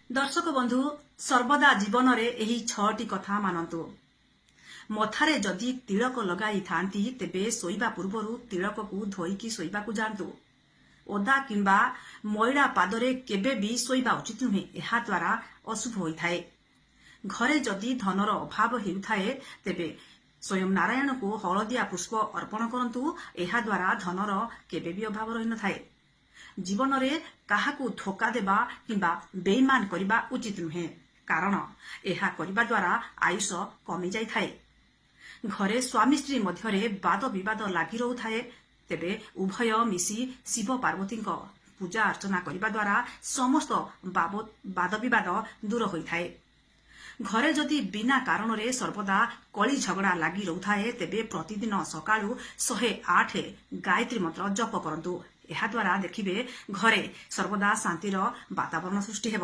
ଦର୍ଶକ ବନ୍ଧୁ, ସର୍ବଦା ଜୀବନରେ ଏହି 6ଟି କଥା ମାନନ୍ତୁ। ମଥାରେ ଯଦି ତିଳକ ଲଗାଇଥାନ୍ତି, ତେବେ ଶୋଇବା ପୂର୍ବରୁ ତିଳକକୁ ଧୋଇକି ଶୋଇବାକୁ ଯାଆନ୍ତୁ। ଓଦା କିମ୍ବା ମଇଳା ପାଦରେ କେବେ ବି ଶୋଇବା ଉଚିତ ନୁହେଁ। ଏହାଦ୍ୱାରା ଅଶୁଭ ହୋଇଥାଏ। ଘରେ ଯଦି ଧନର ଅଭାବ ହେଉଥାଏ, ତେବେ ସ୍ୱୟଂ ନାରାୟଣକୁ ହଳଦିଆ ପୁଷ୍ପ ଅର୍ପଣ କରନ୍ତୁ। ଏହାଦ୍ୱାରା ଧନର କେବେ ବି ଅଭାବ ରହିନଥାଏ। ଜୀବନରେ କାହାକୁ ଧୋକା ଦେବା କିମ୍ବା ବେଇମାନ କରିବା ଉଚିତ ନୁହେଁ, କାରଣ ଏହା କରିବା ଦ୍ୱାରା ଆୟୁଷ କମି ଯାଇଥାଏ। ଘରେ ସ୍ୱାମୀ ସ୍ତ୍ରୀ ମଧ୍ୟରେ ବାଦ ବିବାଦ ଲାଗି ରହୁଥାଏ, ତେବେ ଉଭୟ ମିଶି ଶିବ ପାର୍ବତୀଙ୍କ ପୂଜା ଅର୍ଚ୍ଚନା କରିବା ଦ୍ୱାରା ସମସ୍ତ ବାଦ ବିବାଦ ଦୂର ହୋଇଥାଏ। ଘରେ ଯଦି ବିନା କାରଣରେ ସର୍ବଦା କଳି ଝଗଡ଼ା ଲାଗି ରହୁଥାଏ, ତେବେ ପ୍ରତିଦିନ ସକାଳୁ 108 ଗାୟତ୍ରୀ ମନ୍ତ୍ର ଜପ କରନ୍ତୁ। ଏହାଦ୍ୱାରା ଦେଖିବେ, ଘରେ ସର୍ବଦା ଶାନ୍ତିର ବାତାବରଣ ସୃଷ୍ଟି ହେବ।